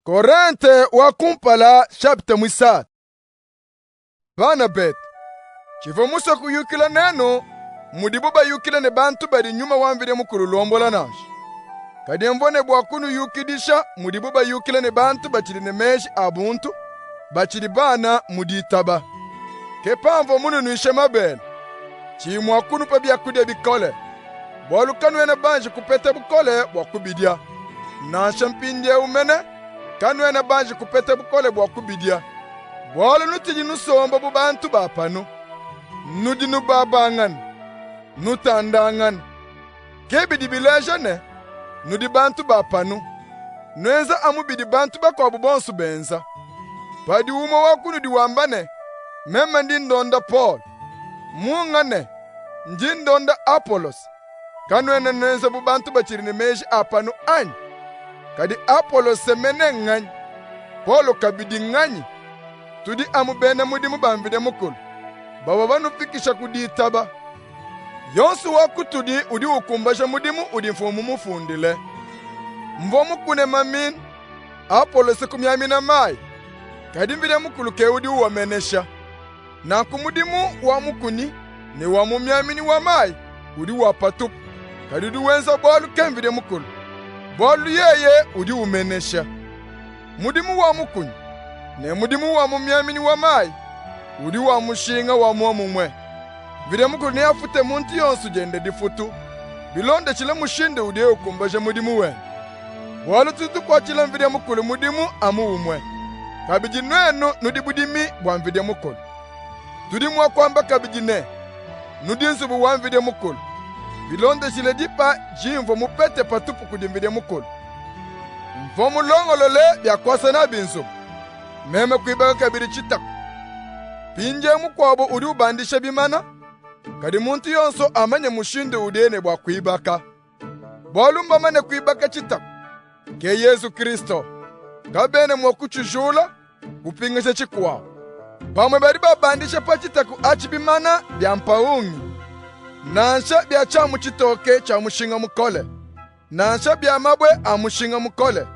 Korente wa kumpala chapitre muisatu. Bana betu, tshivua musue kuyukila nenu mudibu bayukila ne bantu badi nyuma wa Mvidi Mukulu ulombola nansha. Kadi mvua ne bua kunuyukidisha mudibu bayukila ne bantu batshidi ne meji a buntu, batshidi bana mu ditaba. Ke pamvua mununuishe mabele, tshiyi mua kunupa biakudia bikole, bualu kanuena banji kupeta bukole bua kubidia. Nansha mpindiewu mene kanuena banji kupeta bukole bua kubidia, bualu nutshidi nusomba bu bantu ba panu. Nudi nubabangana, nutandangana. Ke bidi bileja ne, nudi bantu ba panu, nuenza amu bidi bantu bakuabu bonsu benza. Padi umue wa kunudi wamba ne, Meme ndi ndonda Polu, munga ne, Ndi ndonda Apolose, kanuena nuenza bu bantu batshidi ne meji a panu anyi? Kadi Apolose mene nnganyi? Polu kabidi nnganyi? Tudi amu bena mudimu ba Mvidi Mukulu, bavua banufikisha ku ditaba. Yonsu wa kutudi udi ukumbaja mudimu udi Mfumu mumufundile. Mvua mukune maminu, Apolose kumiamina mayi, kadi Mvidi Mukulu ke udi uwamenesha. Nanku mudimu wa mukunyi ne wa mumiaminyi wa mayi udi wa patupu, kadi udi wenza bualu ke Mvidi Mukulu, bualu yeye udi umenesha. Mudimu wa mukunyi ne mudimu wa mumiaminyi wa mayi udi wa mushinga wa muomumue. Mvidi Mukulu neafute muntu yonsu diende difutu, bilondeshile mushindu udiye ukumbaja mudimu wende. Bualu tudi tukuatshila Mvidi Mukulu mudimu amu umue. Kabidi nuenu nudi budimi bua Mvidi Mukulu. Tudi mua kuamba kabidi ne, nudi nzubu wa Mvidi Mukulu, bilondeshile dipa dimvua mupete patupu kudi Mvidi Mukulu. Mvua mulongolole bia kuasa nabi nzubu, meme kuibaka kabidi tshitaku. Mpindiewu mukuabu udi ubandisha bimana, kadi muntu yonso amanye mushindu udiye ne bua kuibaka. Bualu mbamane kuibaka tshitaku, ke Yezu Kristo. Kabena mua kutshijula, kupingaja tshikuabu. Bamue badi babandisha pa tshitaku atshi bimana bia mpawungi, nansha bia tshiamu tshitoke tshia mushinga mukole, nansha bia mabue a mushinga mukole.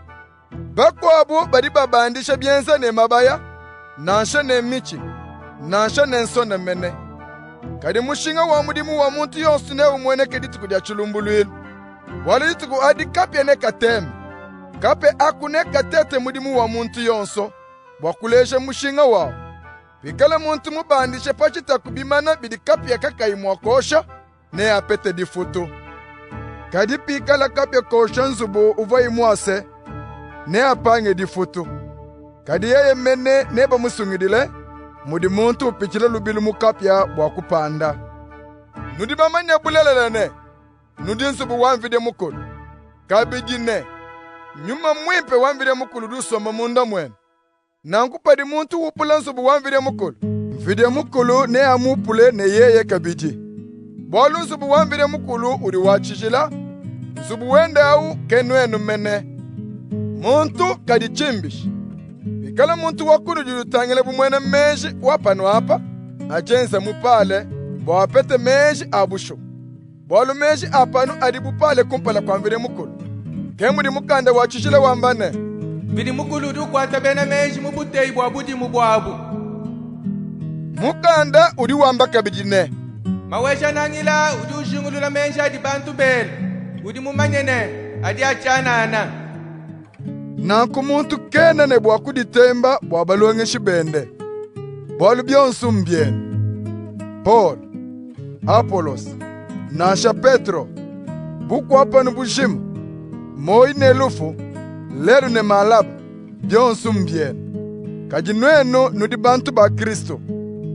Bakuabu badi babandisha bienza ne mabaya, nansha ne mitshi, nansha ne nsona mene. Kadi mushinga wa mudimu wa muntu yonso neumueneke dituku dia tshilumbuluilu, bualu dituku adi kapia nekateme. Kapia aku nekatete mudimu wa muntu yonso bua kuleja mushinga wawu. Pikala muntu mubandishe pa tshitaku bimana bidi kapia kakayi mua kuosha, neapete difutu. Kadi pikala kapia kosha nzubu uvuaye muase, neapange difutu. Kadi yeye mene nebamusungidile, mudi muntu upitshila lubilu mu kapia bua kupanda. Nudi bamanye bulelela ne, nudi nzubu wa Mvidi Mukulu, kabidi ne, Nyuma Muimpe wa Mvidi Mukulu udi usomba munda muenu. Nanku padi muntu wupula nzubu wa Mvidi Mukulu, Mvidi Mukulu neamupule ne yeye kabidi. Bualu nzubu wa Mvidi Mukulu udi wa tshijila, nzubu wende awu ke nuenu mene. Muntu kaditshimbishi. Pikala muntu wa kunudi utangila bu muena meji wa panu apa, adienze mupale bua apete meji a bushuwa. Bualu meji a panu adi bupale kumpala kua Mvidi Mukulu. Ke mudi mukanda wa tshijila wamba ne, Mvidi Mukulu udi ukuata bena meji mu buteyi bua budimu buabu. Mukanda udi wamba kabidi ne, Maweja-Nangila udi ujingulula meji adi bantu bela, udi mumanye ne, adi a tshianana. Nanku muntu kena ne bua kuditemba bua balongeshi bende, bualu bionsu mbienu. Polu, Apolose, nansha Petro, bukua panu bujima, muoyi ne lufu, lelu ne malaba, bionsu mbienu. Kadi nuenu nudi bantu ba Kristu,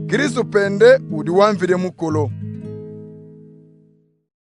Kristu pende udi wa Mvidi Mukulu.